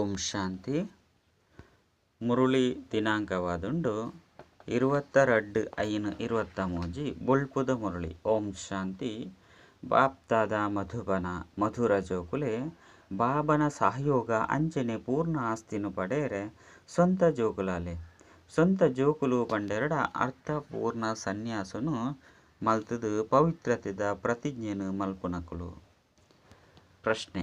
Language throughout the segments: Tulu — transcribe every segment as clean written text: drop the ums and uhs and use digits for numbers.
ಓಂ ಶಾಂತಿ. ಮುರುಳಿ ದಿನಾಂಕವಾದುಂಡು 22/5/23 ಬೊಳ್ಪುದ ಮುರಳಿ. ಓಂ ಶಾಂತಿ. ಬಾಪ್ತಾದ ಮಧುಬನ ಮಧುರ ಜೋಕುಲೆ ಬಾಬನ ಸಹಯೋಗ ಅಂಚನೆ ಪೂರ್ಣ ಆಸ್ತಿನು ಪಡೆಯರೆ ಸ್ವಂತ ಜೋಕುಲಾಲೆ. ಸ್ವಂತ ಜೋಕುಲು ಪಂಡೆರಡ ಅರ್ಥ ಪೂರ್ಣ ಸನ್ಯಾಸನು ಮಲ್ತದು ಪವಿತ್ರತೆದ ಪ್ರತಿಜ್ಞೆನು ಮಲ್ಪುನಕುಲು. ಪ್ರಶ್ನೆ: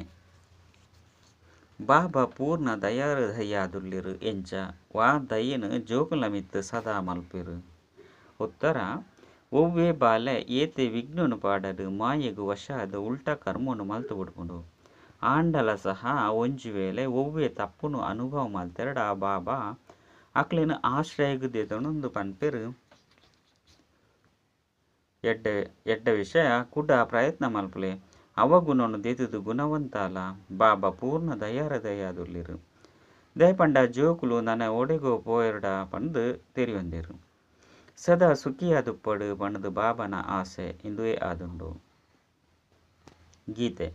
ಬಾಬಾ ಪೂರ್ಣ ದಯಾಹೃದಯಾದುಲ್ಲೆರು ಎಂಚ ವಾ ದಯೆನು ಜೋಕುಲ್ನ ಮಿತ್ತು ಸದಾ ಮಲ್ಪೆರು? ಉತ್ತರ: ಒವ್ವೆ ಬಾಲೆ ಏತೆ ವಿಘ್ನನು ಪಾಡಡು ಮಾಯೆಗು ವಶಾದು ಉಲ್ಟಾ ಕರ್ಮನು ಮಲ್ತು ಬುಡ್ಪುಂಡು. ಆಂಡಲ ಸಹ ಒಂಜಿ ವೇಳೆ ಒವ್ವೆ ತಪ್ಪುನು ಅನುಭವ ಮಲ್ತೆರಡ ಬಾಬಾ ಅಕ್ಲೆನು ಆಶ್ರಯಗು ದೆತೊಂದು ಪನ್ಪೆರು. ಎಡ್ಡೆ ವಿಷಯ ಕುಡ ಪ್ರಯತ್ನ ಮಲ್ಪುಲೆ ಅವಗುಣನು ದೆತುದು ಗುಣವಂತಾಲ. ಬಾಬಾ ಪೂರ್ಣ ದಯಾಹೃದಯಾದುಲ್ಲೆರು. ದಯಪಂಡ ಜೋಕುಲು ನನ ಒಡೆಗೋ ಪೋಯೆರ್ಡ ಪಂದು ತೆರಿಯೊಂದೆರು. ಸದಾ ಸುಖಿಯಾದುಪ್ಪಡು ಪಂದು ಬಾಬನ ಆಸೆ ಇಂದುವೆ ಆದುಂಡು. ಗೀತೆ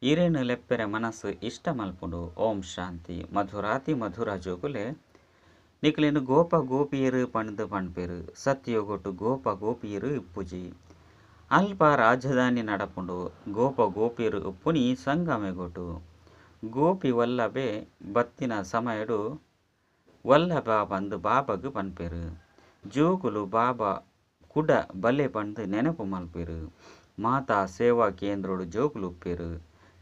ಇರೇನು ಲೆಪ್ಪೆರೆ ಮನಸ್ಸು ಇಷ್ಟ ಮಲ್ಪುಂಡು. ಓಂ ಶಾಂತಿ. ಮಧುರಾತಿ ಮಧುರ ಜೋಕುಲೆ ನಿಕ್ಲೇನು ಗೋಪ ಗೋಪಿಯರು ಪಂದು ಪನ್ಪೆರು. ಸತ್ಯಗೊಟ್ಟು ಗೋಪ ಗೋಪಿಯರು ಇಪ್ಪುಜಿ. ಅಲ್ಪ ರಾಜಧಾನಿ ನಡಪುಂಡು. ಗೋಪ ಗೋಪಿಯರು ಉಪ್ಪುನಿ ಸಂಗಮೆಗೊಟ್ಟು. ಗೋಪಿ ವಲ್ಲಭೆ ಬತ್ತಿನ ಸಮಯಡು ವಲ್ಲಭ ಪಂದು ಬಾಬಾಗು ಪನ್ಪೆರು. ಜೋಕುಲು ಬಾಬಾ ಕುಡ ಬಲೆ ಪಂದು ನೆನಪು ಮಲ್ಪೆರು. ಮಾತಾ ಸೇವಾ ಕೇಂದ್ರಡು ಜೋಕುಲು ಉಪ್ಪೆರು.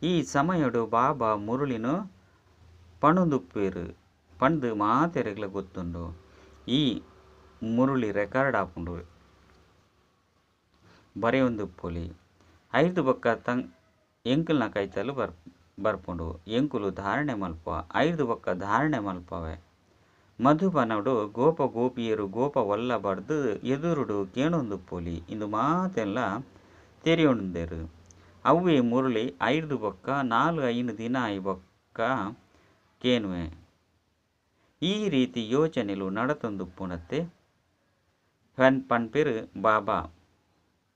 ಈ ಸಮಯಡು ಬಾಬಾ ಮುರುಳಿನು ಪಣುದುಪ್ಪೆರು ಪಂದು ಮಾತೆರೆಗ್ಲ ಗೊತ್ತುಂಡು. ಈ ಮುರುಳಿ ರೆಕಾರ್ಡ್ ಆಪುಂಡು. ಬರೆಯೊಂದುಪ್ಪೊಲಿ. ಐದು ಬೊಕ್ಕ ಎಂಕುಲ್ನ ಕೈತಲು ಬರ್ಪುಂಡು. ಎಂಕುಲು ಧಾರಣೆ ಮಲ್ಪ. ಐದು ಬೊಕ್ಕ ಧಾರಣೆ ಮಲ್ಪವೆ. ಮಧುಬನಡು ಗೋಪ ಗೋಪಿಯರು ಗೋಪ ವಲ್ಲಭರ್ದು ಎದುರುಡು ಕೇಣೊಂದುಪ್ಪೊಲಿ. ಇಂದು ಮಾತೆಲ್ಲ ತೆರಿಯೊಂದೆರು. ಅವ್ವೇ ಮುರುಳಿ ಐದು ಬೊಕ್ಕ 4-5 ದಿನ ಆಯಿ ಬೊಕ್ಕ ಕೇನುವೆ. ಈ ರೀತಿ ಯೋಚನೆಲು ನಡತೊಂದುಪ್ಪುನತ್ತೆ ಪನ್ಪೆರು ಬಾಬಾ.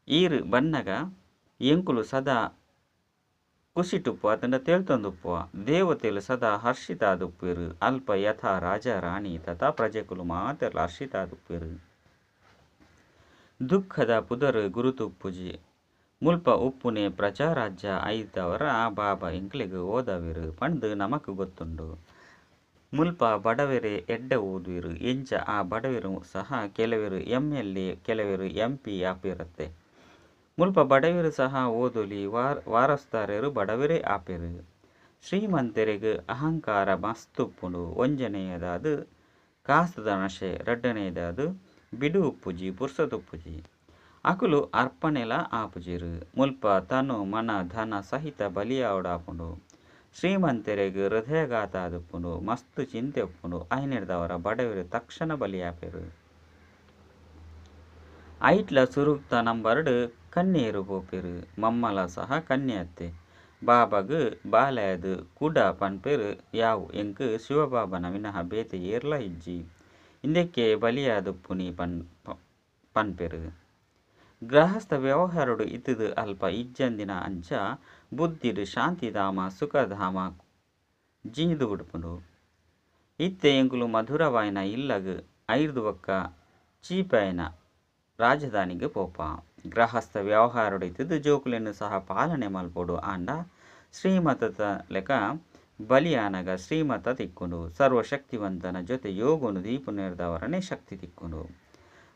ಈರು ಬನ್ನಗ ಎಂಕುಲು ಸದಾ ಕುಸಿಟುಪ್ಪು ಅತಂಡ ತೇಳ್ತೊಂದುಪ್ಪುವ. ದೇವತೆಲು ಸದಾ ಹರ್ಷಿತಾದುಪ್ಪೆರು. ಅಲ್ಪ ಯಥಾ ರಾಜ ರಾಣಿ ತಥಾ ಪ್ರಜೆಕುಲು ಮಾತೆರ್ಲ ಹರ್ಷಿತಾದುಪ್ಪೆರು. ದುಃಖದ ಪುದರು ಗುರುತುಪ್ಪುಜಿ. ಮುಲ್ಪ ಉಪ್ಪುನೆ ಪ್ರಜಾರಾಜ್ಯ ಐದವರ ಬಾಬಾ ಎಂಕ್ಲೆಗ್ ಓದವೆರು ಪಂದು ನಮಕ್ ಗೊತ್ತುಂಡು. ಮುಲ್ಪ ಬಡವೆರೆ ಎಡ್ಡೆ ಓದುವೆರು. ಎಂಚ ಆ ಬಡವೆರು ಸಹ ಕೆಲವೆರು ಎಂ.ಎಲ್.ಎ ಕೆಲವೆರು ಎಂ.ಪಿ ಆಪೆರತ್ತೆ. ಮುಲ್ಪ ಬಡವೆರು ಸಹ ಓದೊಲಿ. ವಾರಸ್ದಾರೆರು ಬಡವೆರೇ ಆಪೆರು. ಶ್ರೀಮಂತೆರೆಗ್ ಅಹಂಕಾರ ಮಸ್ತ್ ಉಪ್ಪುಂಡು. ಒಂಜನೆಯದಾದು ಕಾಸುದ ನಶೆ, ರಡ್ಡನೆಯದಾದು ಬಿಡು ಉಪ್ಪುಜಿ ಪುರ್ಸೊತು ಉಪ್ಪುಜಿ. ಅಕುಲು ಅರ್ಪಣೆಲ ಆಪುಜೆರು. ಮುಲ್ಪ ತನು ಮನ ಧನ ಸಹಿತ ಬಲಿಯಾವಡಾಪುಂಡು. ಶ್ರೀಮಂತೆರೆಗ್ ಹೃದಯಘಾತ ಆದುಪ್ಪುಂಡು. ಮಸ್ತ್ ಚಿಂತೆ ಉಪ್ಪುಂಡು. ಐನೆರ್ದವರ ಬಡವೆರು ತಕ್ಷಣ ಬಲಿಯಾಪೆರು. ಐಟ್ಲ ಸುರುಕ್ತ ನಂಬರ್ಡ್ ಕನ್ಯೆರು ಪೋಪೆರು. ಮಮ್ಮಲ ಸಹ ಕನ್ಯೆ ಅತ್ತೆ. ಬಾಬಾಗ್ ಬಾಲೆಯದು ಕುಡ ಪನ್ಪೆರು. ಯಾವು ಎಂಕ್ ಶಿವಬಾಬನ ವಿನಃ ಬೇತೆ ಏರ್ಲ ಇಜ್ಜಿ. ಇಂದೆಕ್ಕೆ ಬಲಿಯಾದುಪ್ಪುನಿ ಪನ್ಪೆರು. ಗೃಹಸ್ಥ ವ್ಯವಹಾರಡು ಇತ್ತುದು ಅಲ್ಪ ಇಜ್ಜಂದಿನ ಅಂಚ ಬುದ್ಧಿಡು ಶಾಂತಿಧಾಮ ಸುಖಧಾಮ ಜಿಂಜಿದು ಬುಡ್ಪುಂಡು. ಇತ್ತೆ ಎಂಕುಲು ಮಧುರವಾಯಿನ ಇಲ್ಲಗ್ ಐರ್ದು ಬೊಕ್ಕ ಚೀಪಾಯಿನ ರಾಜಧಾನಿಗೆ ಪೋಪ. ಗೃಹಸ್ಥ ವ್ಯವಹಾರಡು ಇತ್ತುದು ಜೋಕುಲೆನು ಸಹ ಪಾಲನೆ ಮಲ್ಪೊಡು. ಆಂಡ ಶ್ರೀಮತದ ಲೆಕ್ಕ ಬಲಿಯಾನಗ ಶ್ರೀಮತ ತಿಕ್ಕುಂಡು. ಸರ್ವಶಕ್ತಿವಂತನ ಜೊತೆ ಯೋಗನು ದೀಪುನೇರ್ದವರನೇ ಶಕ್ತಿ ತಿಕ್ಕುಂಡು.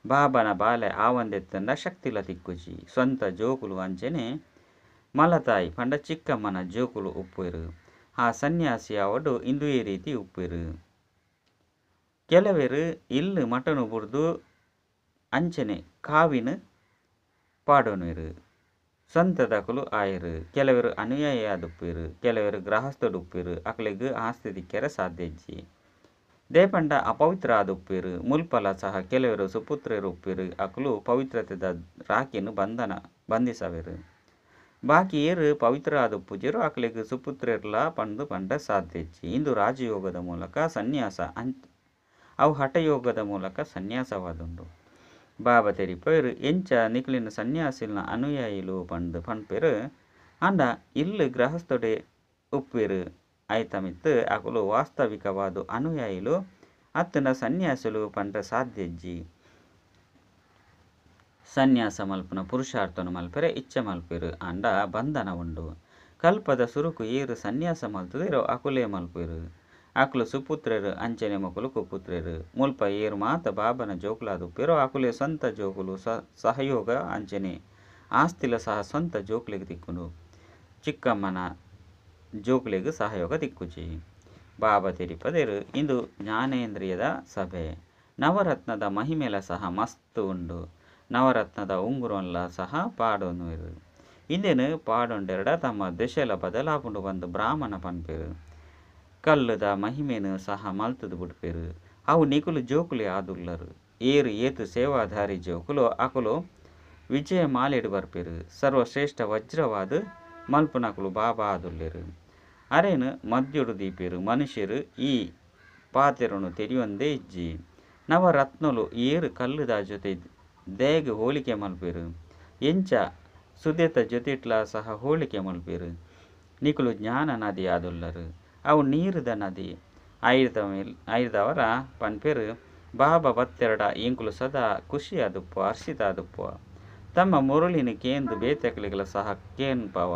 ಬಾಬನ ಬಾಲೆ ಆವಂದೆತ್ತಂಡ ಶಕ್ತಿಲ ತಿಕ್ಕುಜಿ. ಸ್ವಂತ ಜೋಕುಲು ಅಂಚನೆ ಮಲತಾಯಿ ಪಂಡ ಚಿಕ್ಕಮ್ಮನ ಜೋಕುಲು ಉಪ್ಪೆರು. ಆ ಸನ್ಯಾಸಿ ಅವಡು ಇಂದುವೇ ರೀತಿ ಉಪ್ಪೆರು. ಕೆಲವೆರು ಇಲ್ಲು ಮಟನು ಬುಡ್ದು ಅಂಚನೆ ಕಾವಿನ ಪಾಡೊನುವೆರು. ಸ್ವಂತದಕುಲು ಆಯೆರು. ಕೆಲವೆರು ಅನುಯಾಯಿಯಾದುಪ್ಪೆರು. ಕೆಲವೆರು ಗೃಹಸ್ಥಡುಪ್ಪೆರು. ಅಕ್ಲೆಗ್ ಆಸ್ತಿ ತಿಕ್ಕೆರೆ ಸಾಧ್ಯ ಇಜ್ಜಿ. ದೇಪಂಡ ಅಪವಿತ್ರ ಆದುಪ್ಪೆರು. ಮುಲ್ಪಲ ಸಹ ಕೆಲವೆರು ಸುಪುತ್ರೆರು ಉಪ್ಪೆರು. ಅಕುಲು ಪವಿತ್ರತೆದ ರಾಕಿನು ಬಂಧಿಸವೆರು. ಬಾಕಿ ಏರು ಪವಿತ್ರ ಆದುಪ್ಪುಜೆರು ಅಕ್ಲೆಗ್ ಸುಪುತ್ರೆರ್ಲ ಪಂದು ಪಂಡ ಸಾಧ್ಯ ಇಜ್ಜಿ. ಇಂದು ರಾಜಯೋಗದ ಮೂಲಕ ಸನ್ಯಾಸ ಅವು ಹಠಯೋಗದ ಮೂಲಕ ಸನ್ಯಾಸವಾದುಂಡು. ಬಾಬಾ ತೆರಿಪೆರು ಎಂಚ ನಿಕ್ಲಿನ ಸನ್ಯಾಸಿಲ್ನ ಅನುಯಾಯಿಲು ಪಂದು ಪನ್ಪೆರು. ಆಂಡ ಇಲ್ಲು ಗೃಹಸ್ಥೊಡೆ ಉಪ್ಪೆರು. ಐತ ಮಿತ್ತ್ ಅಕುಲು ವಾಸ್ತವಿಕವಾದ್ ಅನುಯಾಯಿಲು ಅತ್ತುಂಡ ಸನ್ಯಾಸಿಲು ಪಂಡ್ರೆ ಸಾಧ್ಯ ಇಜ್ಜಿ. ಸನ್ಯಾಸ ಮಲ್ಪುನ ಪುರುಷಾರ್ಥನು ಮಲ್ಪೆರೆ ಇಚ್ಛೆ ಮಲ್ಪುವೆರ್ ಆಂಡ ಬಂಧನ ಉಂಡು. ಕಲ್ಪದ ಸುರುಕು ಏರ್ ಸನ್ಯಾಸ ಮಲ್ತುದೆರೋ ಅಕುಲೇ ಮಲ್ಪುವೆರ್. ಅಕುಲು ಸುಪುತ್ರೆರ್ ಅಂಚನೆ ಮೊಕುಲು ಕುಪುತ್ರೆರ್. ಮುಲ್ಪ ಏರ್ ಮಾತ ಬಾಬನ ಜೋಕುಲಾದುಪ್ಪೆರೋ ಅಕುಲೇ ಸ್ವಂತ ಜೋಕುಲು ಸಹಯೋಗ ಅಂಚನೆ ಆಸ್ತಿಲ ಸಹ ಸ್ವಂತ ಜೋಕುಲೆಗ್ ತಿಕ್ಕುಂಡು. ಚಿಕ್ಕಮ್ಮನ ಜೋಕುಲೆಗ್ ಸಹಯೋಗ ತಿಕ್ಕುಜಿ. ಬಾಬಾ ತೆರಿಪದೆರ್ ಇಂದು ಜ್ಞಾನೇಂದ್ರಿಯದ ಸಭೆ. ನವರತ್ನದ ಮಹಿಮೆಲ ಸಹ ಮಸ್ತ್ ಉಂಡು. ನವರತ್ನದ ಉಂಗುರನ್ಲ ಸಹ ಪಾಡೊನುವೆರ್. ಇಂದೆನ್ ಪಾಡೊಂಡೆರಡ ತಮ್ಮ ದೆಶೆಲ ಬದಲಾಪುಂಡು ಪಂದ್ ಬ್ರಾಹ್ಮಣ ಪನ್ಪೆರ್. ಕಲ್ಲುದ ಮಹಿಮೆನ್ ಸಹ ಮಲ್ತುದು ಬುಡ್ಪೆರ್. ಅವು ನಿಕುಲು ಜೋಕುಲೇ ಆದುಲ್ಲರ್. ಏರ್ ಏತ್ ಸೇವಾಧಾರಿ ಜೋಕುಲು ಅಕುಲು ವಿಜಯ ಮಾಲೆಡ್ ಬರ್ಪೆರ್. ಸರ್ವಶ್ರೇಷ್ಠ ವಜ್ರವಾದ್ ಮಲ್ಪುನಕುಲು ಬಾಬಾ ಆದುಲ್ಲೆರ್. ಅರೆನ್ ಮದ್ಯೊಡು ದೀಪೆರ್. ಮನುಷ್ಯರು ಈ ಪಾತೆರೊನು ತೆರಿಯೊಂದೇ ಇಜ್ಜಿ. ನವರತ್ನಲು ಏರ್ ಕಲ್ಲುದ ಜೊತೆ ದಾಯೆಗ್ ಹೋಲಿಕೆ ಮಲ್ಪುವೆರ್. ಎಂಚ ಸುದೆತ ಜೊತೆಟ್ಲಾ ಸಹ ಹೋಲಿಕೆ ಮಲ್ಪುವೆರ್. ನಿಕುಲು ಜ್ಞಾನ ನದಿ ಆದುಲ್ಲರ್. ಅವು ನೀರುದ ನದಿ. ಐರ್ದವರ ಪನ್ಪೆರ್ ಬಾಬಾ ಬತ್ತೆರಡ ಎಂಕುಲು ಸದಾ ಖುಷಿಯಾದುಪ್ಪುವ ಹರ್ಷಿತಾದುಪ್ಪುವ. ತಮ್ಮ ಮುರುಳಿನ ಕೇಂದು ಬೇತೆಕ್ಲೆಗ್ಲ ಸಹ ಕೇನ್ಪವ.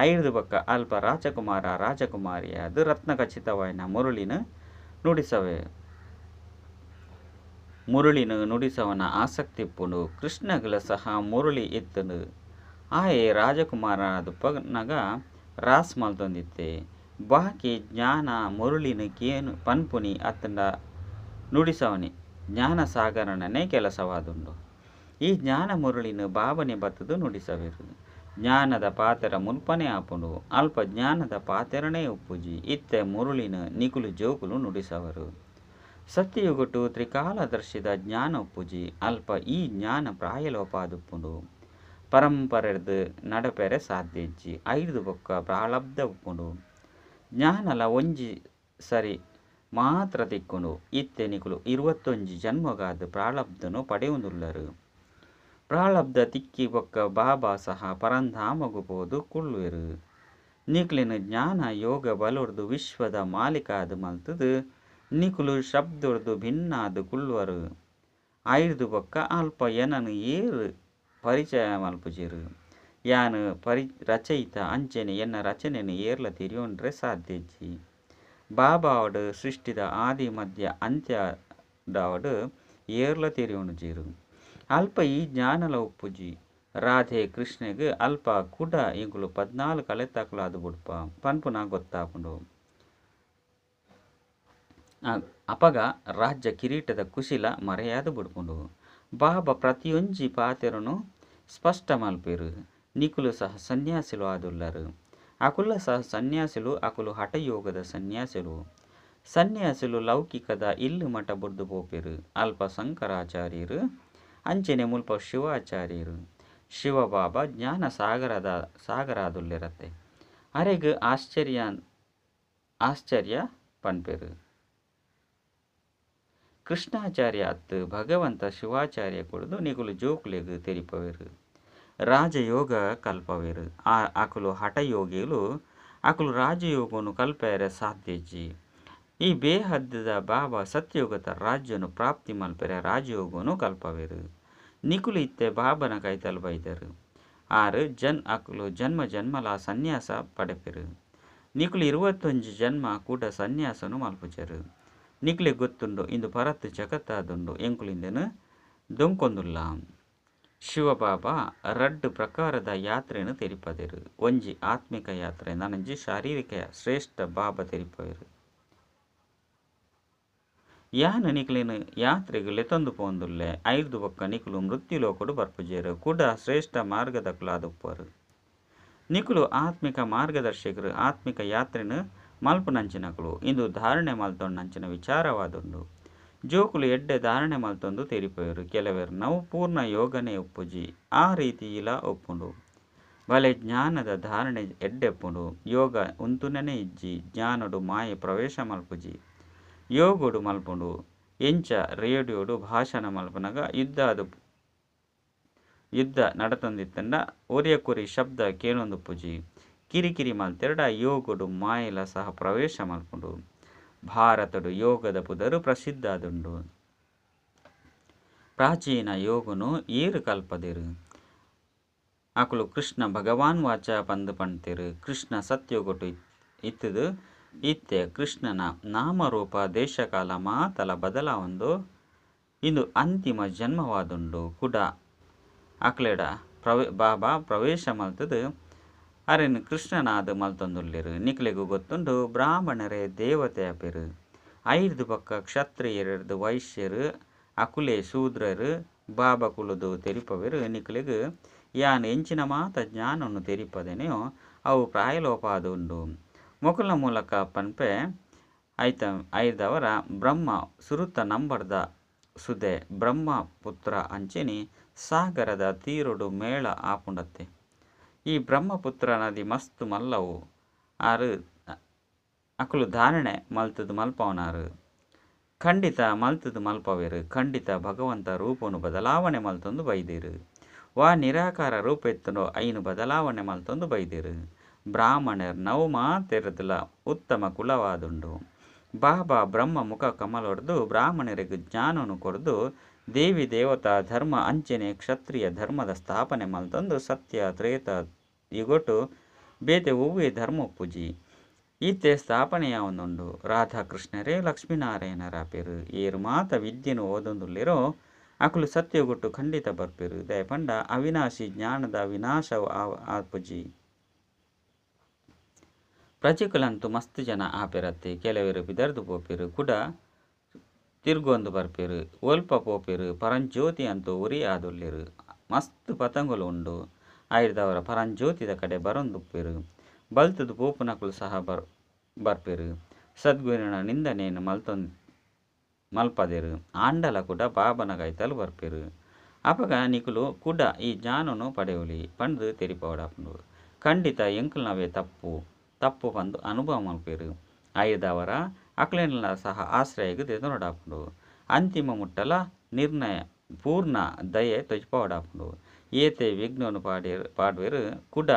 ಐರ್ದ್ ಬೊಕ್ಕ ಅಲ್ಪ ರಾಜಕುಮಾರ ರಾಜಕುಮಾರಿಯಾದ್ ರತ್ನಖಚಿತವಾಯಿನ ಮುರುಳಿನ ನುಡಿಸವೆ. ಮುರುಳಿನ ನುಡಿಸವನ ಆಸಕ್ತಿ ಇಪ್ಪುಂಡು. ಕೃಷ್ಣಗ್ಲ ಸಹ ಮುರುಳಿ ಇತ್ತುಂಡು. ಆಯೆ ರಾಜಕುಮಾರನಾದುಪ್ಪುನಗ ರಾಸ್ ಮಲ್ತೊಂದಿತ್ತೆ. ಬಾಕಿ ಜ್ಞಾನ ಮುರುಳಿನ್ ಪನ್ಪುನಿ ಅತ್ತುಂಡ ನುಡಿಸವನಿ ಜ್ಞಾನ ಸಾಗರನನೇ ಕೆಲಸವಾದುಂಡು. ಈ ಜ್ಞಾನ ಮುರುಳಿನ್ ಬಾಬಾನೇ ಬತ್ತುದು ನುಡಿಸವೆರ್. ಜ್ಞಾನದ ಪಾತೆರ ಮುಲ್ಪನೇ ಆಪುಂಡು. ಅಲ್ಪ ಜ್ಞಾನದ ಪಾತೆರನೇ ಉಪ್ಪುಜಿ. ಇತ್ತೆ ಮುರುಳಿನ್ ನಿಕುಲು ಜೋಕುಲು ನುಡಿಸವರು. ಸತ್ಯಯುಗಟ್ ತ್ರಿಕಾಲದರ್ಶಿದ ಜ್ಞಾನ ಉಪ್ಪುಜಿ. ಅಲ್ಪ ಈ ಜ್ಞಾನ ಪ್ರಾಯಲೋಪ ಆದುಪ್ಪುಂಡು. ಪರಂಪರೆರ್ದ್ ನಡಪೆರೆ ಸಾಧ್ಯ ಇಜ್ಜಿ. ಐರ್ದ್ ಬೊಕ್ಕ ಪ್ರಾರಬ್ಧ ಉಪ್ಪುಂಡು. ಜ್ಞಾನಲ ಒಂಜಿ ಸರಿ ಮಾತ್ರ ತಿಕ್ಕುಂಡು. ಇತ್ತೆ ನಿಕುಲು 21 ಜನ್ಮಗಾದ್ ಪ್ರಾರಬ್ಧನು ಪಡೆಯೊಂದುಲ್ಲರ್. ಪ್ರಾರಬ್ಧ ತಿಕ್ಕಿ ಬೊಕ್ಕ ಬಾಬಾ ಸಹ ಪರಂಧಾಮಗ್ ಪೋದು ಕುಲ್ಲುವೆರ್. ನಿಕ್ಲೆನ ಜ್ಞಾನ ಯೋಗ ಬಲೊರ್ದು ವಿಶ್ವದ ಮಾಲೀಕ ಆದ್ ಮಲ್ತುದು ನಿಕುಲು ಶಬ್ದೊರ್ದು ಭಿನ್ನಾದ್ ಕುಲ್ಲುವರು. ಐರ್ದ್ ಬೊಕ್ಕ ಅಲ್ಪ ಎನನ್ ಏರ್ ಪರಿಚಯ ಮಲ್ಪುಜೆರ್. ಯಾನ್ ರಚಯಿತ ಅಂಚನೆ ಎನ್ನ ರಚನೆನ್ ಏರ್ಲ ತೆರಿಯೊಂಡ್ರೆ ಸಾಧ್ಯ ಇಜ್ಜಿ. ಬಾಬಾ ಆವಡ್ ಸೃಷ್ಟಿದ ಆದಿ ಮಧ್ಯ ಅಂತ್ಯಡಾವಡ್ ಏರ್ಲ ತೆರಿಯೊಣುಜೆರ್. ಅಲ್ಪ ಈ ಜ್ಞಾನಲ ಉಪ್ಪುಜಿ. ರಾಧೆ ಕೃಷ್ಣಗ್ ಅಲ್ಪ ಕುಡ ಎಂಕುಲು 14 ಕಲೆತಾಕುಲಾದ್ ಬುಡ್ಪ ಪನ್ಪುನ ಗೊತ್ತಾಪುಂಡು. ಅಪಗ ರಾಜ್ಯ ಕಿರೀಟದ ಕುಶಿಲ ಮರೆಯಾದ್ ಬುಡ್ಪುಂಡು. ಬಾಬಾ ಪ್ರತಿಯೊಂಜಿ ಪಾತೆರನು ಸ್ಪಷ್ಟ ಮಲ್ಪೆರ್. ನಿಕುಲು ಸಹ ಸನ್ಯಾಸಿಲು ಆದುಲ್ಲರ್. ಅಕುಲ ಸಹ ಸನ್ಯಾಸಿಲು ಅಕುಲು ಹಠಯೋಗದ ಸನ್ಯಾಸಿಲು. ಸನ್ಯಾಸಿಲು ಲೌಕಿಕದ ಇಲ್ಲ್ ಮಠ ಬುಡ್ದು ಪೋಪೆರ್. ಅಲ್ಪ ಶಂಕರಾಚಾರ್ಯೆರ್ ಅಂಚನೆ ಮುಲ್ಪ ಶಿವಾಚಾರ್ಯೆರ್. ಶಿವ ಬಾಬಾ ಜ್ಞಾನ ಸಾಗರಾದುಲ್ಲೆರತ್ತೆ. ಅರೆಗ್ ಆಶ್ಚರ್ಯ ಆಶ್ಚರ್ಯ ಪನ್ಪೆರ್. ಕೃಷ್ಣಾಚಾರ್ಯ ಅತ್ತು ಭಗವಂತ ಶಿವಾಚಾರ್ಯ ಕೊಡುದು ನಿಕುಲು ಜೋಕುಲೆಗ್ ತೆರಿಪವೆರ್. ರಾಜಯೋಗ ಕಲ್ಪವೆರ್. ಅಕುಲು ಹಠಯೋಗಿಲು ಅಕುಲು ರಾಜಯೋಗನು ಕಲ್ಪೆರೆ ಸಾಧ್ಯ ಇಜ್ಜಿ. ಈ ಬೇಹದ್ದ ಬಾಬಾ ಸತ್ಯಯುಗದ ರಾಜ್ಯನು ಪ್ರಾಪ್ತಿ ಮಲ್ಪೆರೆ ರಾಜಯೋಗನು ಕಲ್ಪವೆರ್. ನಿಕುಲು ಇತ್ತೆ ಬಾಬನ ಕೈತಲ್ ಬೈದರ್. ಆರ್ ಅಕುಲು ಜನ್ಮ ಜನ್ಮಲ ಸನ್ಯಾಸ ಪಡೆಪೆರ್. ನಿಕುಲು 21 ಜನ್ಮ ಕೂಡ ಸನ್ಯಾಸನು ಮಲ್ಪುಜೆರ್. ನಿಕ್ಲೆಗ್ ಗೊತ್ತುಂಡು ಇಂದು ಪರತ್ ಜಗತ್ತಾದುಂಡು ಎಂಕುಲು ಇಂದೆನ್ ದೊಂಕೊಂದುಲ್ಲ. ಶಿವಬಾಬಾ ರಡ್ಡ್ ಪ್ರಕಾರದ ಯಾತ್ರೆನ್ ತೆರಿಪದೆರ್. ಒಂಜಿ ಆತ್ಮಿಕ ಯಾತ್ರೆ ನನೊಂಜಿ ಶಾರೀರಿಕ ಶ್ರೇಷ್ಠ ಬಾಬಾ ತೆರಿಪವೆರ್. ಯಾನ್ ನಿಕ್ಲೆನ್ ಯಾತ್ರೆಗ್ ಲೆತೊಂದು ಪೋಂದುಲ್ಲೆ. ಐರ್ದ್ ಬೊಕ್ಕ ನಿಕುಲು ಮೃತ್ಯು ಲೋಕಡ್ ಬರ್ಪುಜೆರ್ ಕುಡ ಶ್ರೇಷ್ಠ ಮಾರ್ಗದಕುಲಾದುಪ್ಪುವರು. ನಿಕುಲು ಆತ್ಮಿಕ ಮಾರ್ಗದರ್ಶಕರು ಆತ್ಮಿಕ ಯಾತ್ರೆನ್ ಮಲ್ಪುನಂಚಿನಕುಲು ಇಂದು ಧಾರಣೆ ಮಲ್ತೊಂಡಂಚಿನ ವಿಚಾರವಾದುಂಡು. ಜೋಕುಲು ಎಡ್ಡೆ ಧಾರಣೆ ಮಲ್ತೊಂದು ತೆರಿಪವೆರ್. ಕೆಲವೆರ್ ನವು ಪೂರ್ಣ ಯೋಗನೇ ಉಪ್ಪುಜಿ ಆ ರೀತಿಯಿಲ ಉಪ್ಪುಂಡು. ಬಲೆ ಜ್ಞಾನದ ಧಾರಣೆ ಎಡ್ಡೆಪ್ಪುಂಡು. ಯೋಗ ಉಂತುನನೇ ಇಜ್ಜಿ. ಜ್ಞಾನಡು ಮಾಯೆ ಪ್ರವೇಶ ಮಲ್ಪುಜಿ. ಯೋಗಡು ಮಲ್ಪುಂಡು. ಎಂಚ ರೇಡಿಯೋಡು ಭಾಷಣ ಮಲ್ಪುನಗ ಯುದ್ಧ ನಡತೊಂದಿತ್ತುಂಡ ಒರಿಯಕ್ಕೊರಿ ಶಬ್ದ ಕೇನೊಂದುಪ್ಪುಜಿ. ಕಿರಿಕಿರಿ ಮಲ್ತೆರ್ಡ ಯೋಗಡು ಮಾಯೆಲ ಸಹ ಪ್ರವೇಶ ಮಲ್ಪುಂಡು. ಭಾರತಡು ಯೋಗದ ಪುದರು ಪ್ರಸಿದ್ಧ ಆದುಂಡು. ಪ್ರಾಚೀನ ಯೋಗನು ಏರು ಕಲ್ಪದೆರು? ಅಕುಲು ಕೃಷ್ಣ ಭಗವಾನ್ ವಾಚ ಪಂದ್ ಪಣ್ತೇರು. ಕೃಷ್ಣ ಸತ್ಯಗೊಟ್ಟು ಇತ್ತುದು ಇತ್ತೆ ಕೃಷ್ಣನ ನಾಮರೂಪ ದೇಶಕಾಲ ಮಾತಲ ಬದಲಾವೊಂದು ಇಂದು ಅಂತಿಮ ಜನ್ಮವಾದುಂಡು. ಕುಡ ಅಕ್ಲೆಡ ಬಾಬಾ ಪ್ರವೇಶ ಮಲ್ತುದು ಅರೆನ್ ಕೃಷ್ಣನಾದ್ ಮಲ್ತೊಂದುಲ್ಲೆರು. ನಿಕ್ಲೆಗ್ ಗೊತ್ತುಂಡು ಬ್ರಾಹ್ಮಣರೇ ದೇವತೆ ಆಪೆರು. ಐರ್ದ್ ಬೊಕ್ಕ ಕ್ಷತ್ರಿಯೆರ್ದ್ ವೈಶ್ಯರು ಅಕುಲೇ ಶೂದ್ರರು. ಬಾಬಾ ಕುಲುದು ತೆರಿಪವೆರು ನಿಕ್ಲೆಗ್ ಯಾನ್ ಎಂಚಿನ ಮಾತ ಜ್ಞಾನನು ತೆರಿಪದೆನೆಯೋ ಅವು ಪ್ರಾಯಲೋಪ ಆದ್ ಉಂಡು. ಮೊಕಲ್ನ ಮೂಲಕ ಪನ್ಪೆ ಐರ್ದವರ ಬ್ರಹ್ಮ ಸುರುತ ನಂಬರ್ದ ಸುದೆ ಬ್ರಹ್ಮಪುತ್ರ ಅಂಚೆನೆ ಸಾಗರದ ತೀರೊಡು ಮೇಳ ಆಪುಂಡತ್ತೆ. ಈ ಬ್ರಹ್ಮಪುತ್ರ ನದಿ ಮಸ್ತ್ ಮಲ್ಲವು ಆರು ಅಕುಲು ಧಾರಣೆ ಮಲ್ತುದು ಮಲ್ಪವನಾರು. ಖಂಡಿತ ಮಲ್ತುದು ಮಲ್ಪವೆರು. ಖಂಡಿತ ಭಗವಂತ ರೂಪನು ಬದಲಾವಣೆ ಮಲ್ತೊಂದು ಬೈದೆರು. ವಾ ನಿರಾಕಾರ ರೂಪ ಇತ್ತುಂಡೋ ಐನು ಬದಲಾವಣೆ ಮಲ್ತೊಂದು ಬೈದೆರು. ಬ್ರಾಹ್ಮಣರ್ ನವು ಮಾತೆರ್ದಲ ಉತ್ತಮ ಕುಲವಾದುಂಡು. ಬಾಬಾ ಬ್ರಹ್ಮ ಮುಖ ಕಮಲೊರ್ದು ಬ್ರಾಹ್ಮಣರಿಗೆ ಜ್ಞಾನನು ಕೊರ್ದು ದೇವಿ ದೇವತಾ ಧರ್ಮ ಅಂಚೆನೆ ಕ್ಷತ್ರಿಯ ಧರ್ಮದ ಸ್ಥಾಪನೆ ಮಲ್ತೊಂದು ಸತ್ಯ ತ್ರೇತ ಯುಗೊಟು ಬೇತೆ ಒವ್ವೇ ಧರ್ಮ ಉಪ್ಪುಜಿ. ಇತ್ತೆ ಸ್ಥಾಪನೆಯಾವೊಂದುಂಡು. ರಾಧಾಕೃಷ್ಣರೇ ಲಕ್ಷ್ಮೀನಾರಾಯಣರಾಪೆರು. ಏರು ಮಾತ ವಿದ್ಯೆನು ಓದೊಂದುಲ್ಲೆರೋ ಅಕುಲು ಸತ್ಯಗೊಟ್ಟು ಖಂಡಿತ ಬರ್ಪೆರು. ದಯಪಂಡ ಅವಿನಾಶಿ ಜ್ಞಾನದ ವಿನಾಶ ಆಪುಜಿ. ಪ್ರಜೆಕುಲಂತೂ ಮಸ್ತ್ ಜನ ಆಪೆರತ್ತೆ. ಕೆಲವೆರು ಪಿದರ್ದು ಪೋಪೆರು ಕುಡ ತಿರ್ಗೊಂದು ಬರ್ಪೆರು. ಒಲ್ಪ ಪೋಪೆರು. ಪರಂಜ್ಯೋತಿ ಅಂತೂ ಉರಿ ಆದುಲ್ಲೆರು. ಮಸ್ತ್ ಪತಂಗುಲು ಉಂಡು. ಐರ್ದವರ ಪರಂಜ್ಯೋತಿದ ಕಡೆ ಬರೊಂದುಪ್ಪೆರು. ಬಲ್ತುದು ಪೋಪುನಕುಲು ಸಹ ಬರ್ಪೆರು. ಸದ್ಗುರುವಿನ ನಿಂದನೆಯನ್ನು ಮಲ್ಪದೆರು. ಆಂಡಲ ಕೂಡ ಬಾಬನ ಕೈತಲ್ ಬರ್ಪೆರು. ಅಪಗ ನಿಕುಲು ಕುಡ ಈ ಜ್ಞಾನನು ಪಡೆಯೊಲಿ ಪಂದ್ ತೆರಿಪವಡಾಪುಂಡು. ಖಂಡಿತ ಎಂಕಲ್ನವೇ ತಪ್ಪು ತಪ್ಪು ಪಂದ್ ಅನುಭವ ಮಲ್ಪೆರು. ಐರ್ದವರ ಅಕ್ಲೆನ್ಲ ಸಹ ಆಶ್ರಯಗ್ ದೆತೊನೊಡಾಪುಂಡು. ಅಂತಿಮ ಮುಟ್ಟಲ ನಿರ್ಣಯ ಪೂರ್ಣ ದಯೆ ತೊಜಪಾವಡಾಪುಂಡು. ಏತೆ ವಿಘ್ನನು ಪಾಡ್ವೆರು ಕುಡ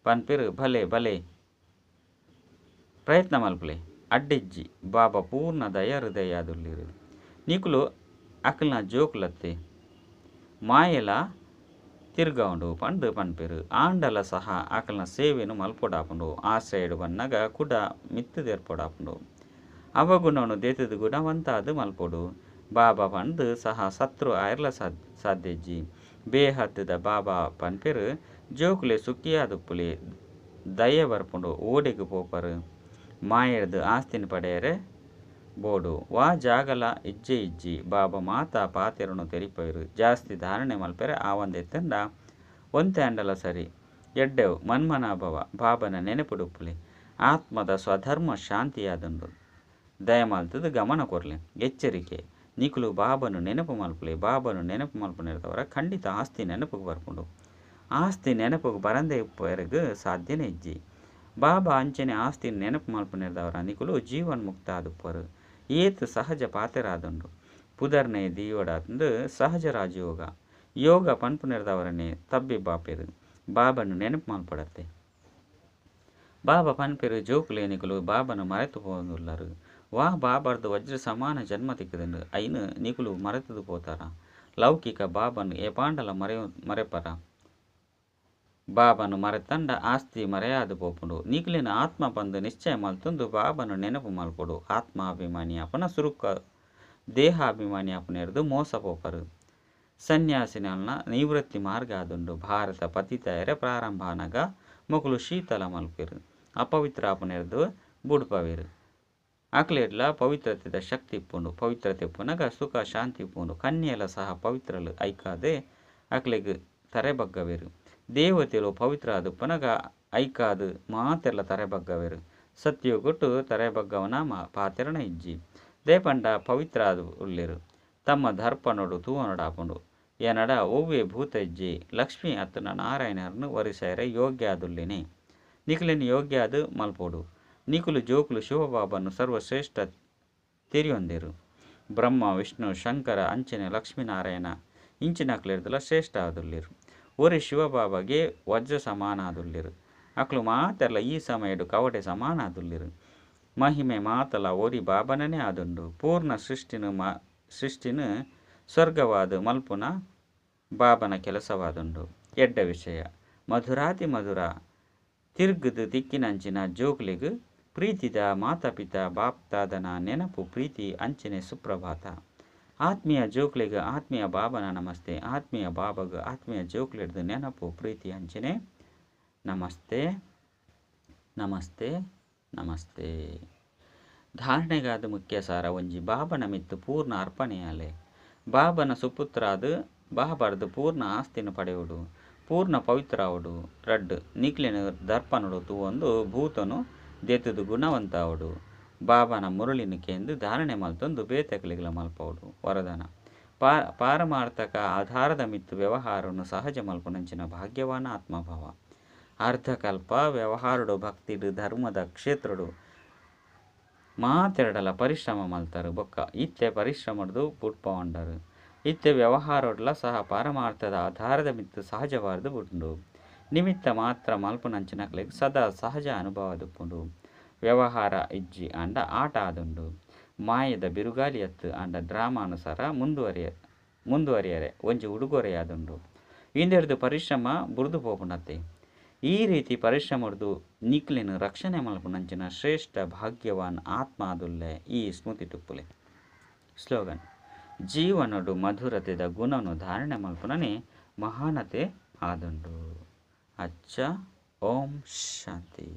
ಪನ್ಪೆರು ಭಲೆ ಭಲೆ ಪ್ರಯತ್ನ ಮಲ್ಪುಲೆ ಅಡ್ಡಿಜ್ಜಿ ಬಾಬಾ ಪೂರ್ಣ ದಯ ಹೃದಯ ಆದುಲ್ಲೆರು. ನಿಕುಲು ಅಕಲ್ನ ಜೋಕುಲತ್ತೆ ಮಾಯೆಲ ತಿರ್ಗೌಂಡು ಪಂದ್ ಪನ್ಪೆರು. ಆಂಡಲ ಸಹ ಅಕಲ್ನ ಸೇವೆನು ಮಲ್ಪೊಡಾಪುಂಡು. ಆಶ್ರಯಡು ಬನ್ನಗ ಕುಡ ಮಿತ್ತ್ ದೇರ್ಪೊಡಾಪುಂಡು. ಅವಗುಣನು ದೇತುದು ಗುಣವಂತಾದ್ ಮಲ್ಪೊಡು. ಬಾಬಾ ಪಂದ್ ಸಹ ಸತ್ರು ಆಯರ್ಲ ಸಾಧ್ಯಜ್ಜಿ. ಬೇಹದ್ದುದ ಬಾಬಾ ಪನ್ಪೆರು ಜೋಕುಲೆ ಸುಖಿಯಾದುಪ್ಪುಲೆ ದಯೆ ಬರ್ಪುಂಡು ಓಡೆಗ್ ಪೋಪರು. ಮಾಯೆರ್ದ್ ಆಸ್ತಿನ ಪಡೆಯರೆ ಬೋಡು ವಾ ಜಾಗಲ ಇಜ್ಜೆ ಇಜ್ಜಿ. ಬಾಬಾ ಮಾತಾ ಪಾತೆರನು ತೆರಿಪವೆರು. ಜಾಸ್ತಿ ಧಾರಣೆ ಮಲ್ಪೆರೆ ಆವಂದೆ ಇತ್ತುಂಡ ಒಂತೆ ಆಂಡಲ ಸರಿ. ಎಡ್ಡೆವು ಮನ್ಮನಾಭವ ಬಾಬನ ನೆನಪುಡುಪ್ಪುಲೆ. ಆತ್ಮದ ಸ್ವಧರ್ಮ ಶಾಂತಿಯಾದುಂಡು. ದಯಮಾಲ್ತುದು ಗಮನ ಕೊರ್ಲೆ. ಎಚ್ಚರಿಕೆ ನಿಕುಲು ಬಾಬನು ನೆನಪು ಮಲ್ಪುಲೆ. ಬಾಬನು ನೆನಪು ಮಲ್ಪುನೆರ್ದವರ ಖಂಡಿತ ಆಸ್ತಿ ನೆನಪುಗು ಬರ್ಪುಂಡು. ಆಸ್ತಿ ನೆನಪುಗು ಬರಂದೆ ಇಪ್ಪುವರೆಗ್ ಸಾಧ್ಯನೇ ಇಜ್ಜಿ. ಬಾಬಾ ಅಂಚನೆ ಆಸ್ತಿ ನೆನಪು ಮಲ್ಪುನೆರ್ದವರ ನಿಕುಲು ಜೀವನ್ಮುಕ್ತ ಆದುಪ್ಪರು. ಏತ್ ಸಹಜ ಪಾತೆರಾದುಂಡು. ಪುದರ್ನೆ ದೀವಡಾತುಂದು ಸಹಜ ರಾಜಯೋಗ. ಯೋಗ ಪನ್ಪುನೆರ್ದವರನೆ ತಬ್ಬಿ ಬಾಪೆರು. ಬಾಬನು ನೆನಪು ಮಲ್ಪಡತ್ತೆ. ಬಾಬಾ ಪನ್ಪೆರು ಜೋಕುಲೆ ನಿಕುಲು ಬಾಬನು ಮರೆತು ಪೋವೊಂದುಲ್ಲರು. ವಾ ಬಾಬರ್ದು ವಜ್ರ ಸಮಾನ ಜನ್ಮ ತಿಕ್ಕುದುಂಡು ಐನು ನಿಕುಲು ಮರೆತುದು ಪೋತಾರ. ಲೌಕಿಕ ಬಾಬನು ಏಪಾಂಡಲ ಮರೆಪರ. ಬಾಬನು ಮರೆತಂಡ ಆಸ್ತಿ ಮರೆಯಾದು ಪೋಪುಂಡು. ನಿಕುಲೆನ ಆತ್ಮ ಪಂದ್ ನಿಶ್ಚಯ ಮಲ್ತೊಂದು ಬಾಬನು ನೆನಪು ಮಲ್ಪೊಡು. ಆತ್ಮಾಭಿಮಾನಿ ಆಪುನ ಸುರುಕ ದೇಹಾಭಿಮಾನಿ ಆಪುನೆರ್ದು ಮೋಸ ಪೋಪರು. ಸನ್ಯಾಸಿನಲ್ನ ನಿವೃತ್ತಿ ಮಾರ್ಗ ಆದುಂಡು. ಭಾರತ ಪತಿತಾಯರೆ ಪ್ರಾರಂಭ ಆನಗ ಮೊಕುಲು ಶೀತಲ ಮಲ್ಪೆರು. ಅಪವಿತ್ರ ಆಪುನೆರ್ದು ಬುಡ್ಪವೆರು. ಅಕ್ಲೆಡ್ಲ ಪವಿತ್ರತೆದ ಶಕ್ತಿ ಇಪ್ಪುಂಡು. ಪವಿತ್ರತೆ ಇಪ್ಪುನಗ ಸುಖ ಶಾಂತಿ ಇಪ್ಪುಂಡು. ಕನ್ಯೆಲ ಸಹ ಪವಿತ್ರಲು ಐಕಾದೆ ಅಕ್ಲೆಗ್ ತರೆ ಬಗ್ಗವೆರು. ದೇವತೆಲು ಪವಿತ್ರ ಆದುಪ್ಪುನಗ ಐಕಾದ್ ಮಾತೆರ್ಲ ತರೆ ಬಗ್ಗವೆರು. ಸತ್ಯಗೊಟ್ಟು ತರೆ ಬಗ್ಗವನ ಪಾತೆರಣ ಇಜ್ಜಿ. ದೇಪಂಡ ಪವಿತ್ರ ಆದ್ ಉಲ್ಲೆರು. ತಮ್ಮ ದರ್ಪಣೊಡು ತೂವೊನೊಡಾಪುಂಡು. ಎನಡ ಒವ್ವೆ ಭೂತ ಇಜ್ಜಿ. ಲಕ್ಷ್ಮಿ ಅತ್ತುಂಡ ನಾರಾಯಣರನ್ನು ವರಿಸೆರೆ ಯೋಗ್ಯ ಆದುಲ್ಲೆನೆ. ನಿಕುಲೆನ್ ಯೋಗ್ಯ ಆದ್ ಮಲ್ಪೊಡು. ನಿಕುಲು ಜೋಕುಲು ಶಿವಬಾಬನು ಸರ್ವಶ್ರೇಷ್ಠ ತೆರಿಯೊಂದೆರು. ಬ್ರಹ್ಮ ವಿಷ್ಣು ಶಂಕರ ಅಂಚನೆ ಲಕ್ಷ್ಮೀನಾರಾಯಣ ಇಂಚಿನಕ್ಲೆರ್ದಲ ಶ್ರೇಷ್ಠ ಆದುಲ್ಲೆರು. ಒರಿ ಶಿವಬಾಬಾಗೆ ವಜ್ರ ಸಮಾನ ಆದುಲ್ಲೆರು. ಅಕ್ಲು ಮಾತೆರ್ಲ ಈ ಸಮಯಡ್ ಕವಡೆ ಸಮಾನ ಆದುಲ್ಲೆರ್. ಮಹಿಮೆ ಮಾತಲ ಒರಿ ಬಾಬನನೇ ಆದುಂಡು. ಪೂರ್ಣ ಸೃಷ್ಟಿನ್ ಸ್ವರ್ಗವಾದ್ ಮಲ್ಪುನ ಬಾಬನ ಕೆಲಸವಾದುಂಡು. ಎಡ್ಡೆ ವಿಷಯ. ಮಧುರಾತಿ ಮಧುರ ತಿರ್ಗ್ದ್ ತಿಕ್ಕಿನಂಚಿನ ಜೋಕ್ಲೆಗ್ ಪ್ರೀತಿದ ಮಾತಪಿತ ಬಾಪ್ದಾದನ ನೆನಪು ಪ್ರೀತಿ ಅಂಚನೆ ಸುಪ್ರಭಾತ. ಆತ್ಮೀಯ ಜೋಕ್ಲೆಗ್ ಆತ್ಮೀಯ ಬಾಬನ ನಮಸ್ತೆ. ಆತ್ಮೀಯ ಬಾಬಗ್ ಆತ್ಮೀಯ ಜೋಕ್ಲೆಡ್ದ್ ನೆನಪು ಪ್ರೀತಿ ಅಂಚನೆ ನಮಸ್ತೆ ನಮಸ್ತೆ ನಮಸ್ತೆ. ಧಾರಣೆಗಾದ ಮುಖ್ಯ ಸಾರ ಒಂಜಿ ಬಾಬನ ಮಿತ್ತು ಪೂರ್ಣ ಅರ್ಪಣೆಯಾಲೆ. ಬಾಬನ ಸುಪುತ್ರಾದ್ ಬಾಬರ್ದು ಪೂರ್ಣ ಆಸ್ತಿನ ಪಡೆಯುಡು ಪೂರ್ಣ ಪವಿತ್ರಾವುಡು. ರಡ್ಡ್ ನಿಕ್ಲೆನ ದರ್ಪಣಡು ತೂವೊಂದು ಭೂತನು ದೆತ್ತುದು ಗುಣವಂತಾವುಡು. ಬಾಬನ ಮುರಳಿನ ಕೇಂದು ಧಾರಣೆ ಮಲ್ತೊಂದು ಬೇತಕಲಿಗಲ ಮಲ್ಪವುಡು. ವರದಾನ ಪಾರಮಾರ್ಥಕ ಆಧಾರದ ಮಿತ್ತು ವ್ಯವಹಾರನು ಸಹಜ ಮಲ್ಪುನಂಚಿನ ಭಾಗ್ಯವಾನ ಆತ್ಮಭಾವ. ಅರ್ಧಕಲ್ಪ ವ್ಯವಹಾರಡು ಭಕ್ತಿಡು ಧರ್ಮದ ಕ್ಷೇತ್ರಡು ಮಾತೆರಡಲ ಪರಿಶ್ರಮ ಮಲ್ತಾರು ಬೊಕ್ಕ ಇತ್ತೆ ಪರಿಶ್ರಮಡ್ದು ಬುಡ್ಪವಂಡರು. ಇತ್ತೆ ವ್ಯವಹಾರಡ್ಲ ಸಹ ಪಾರಮಾರ್ಥದ ಆಧಾರದ ಮಿತ್ತು ಸಹಜವಾದ ಬುಡ್ಡು ನಿಮಿತ್ತ ಮಾತ್ರ ಮಲ್ಪುನಂಚಿನಕ್ಲೆಗ್ ಸದಾ ಸಹಜ ಅನುಭವದುಪ್ಪುಂಡು. ವ್ಯವಹಾರ ಇಜ್ಜಿ ಆಂಡ ಆಟ ಆದುಂಡು. ಮಾಯದ ಬಿರುಗಾಳಿ ಅತ್ತು ಆಂಡ ಡ್ರಾಮಾನುಸಾರ ಮುಂದುವರಿಯರೆ ಒಂಜಿ ಉಡುಗೊರೆಯಾದುಂಡು. ಇಂದೆಡ್ದು ಪರಿಶ್ರಮ ಬುರ್ದು ಪೋಪುಂಡತ್ತೆ. ಈ ರೀತಿ ಪರಿಶ್ರಮಡ್ದು ನಿಕ್ಲೆನ್ ರಕ್ಷಣೆ ಮಲ್ಪುನಂಚಿನ ಶ್ರೇಷ್ಠ ಭಾಗ್ಯವಾನ್ ಆತ್ಮ ಆದುಲ್ಲೆ ಈ ಸ್ಮೃತಿ ಟುಪ್ಪುಲೆ. ಸ್ಲೋಗನ್: ಜೀವನಡು ಮಧುರತೆದ ಗುಣನು ಧಾರಣೆ ಮಲ್ಪುನನೆ ಮಹಾನತೆ ಆದುಂಡು. ಅಚ್ಚ, ಓಂ ಶಾಂತಿ.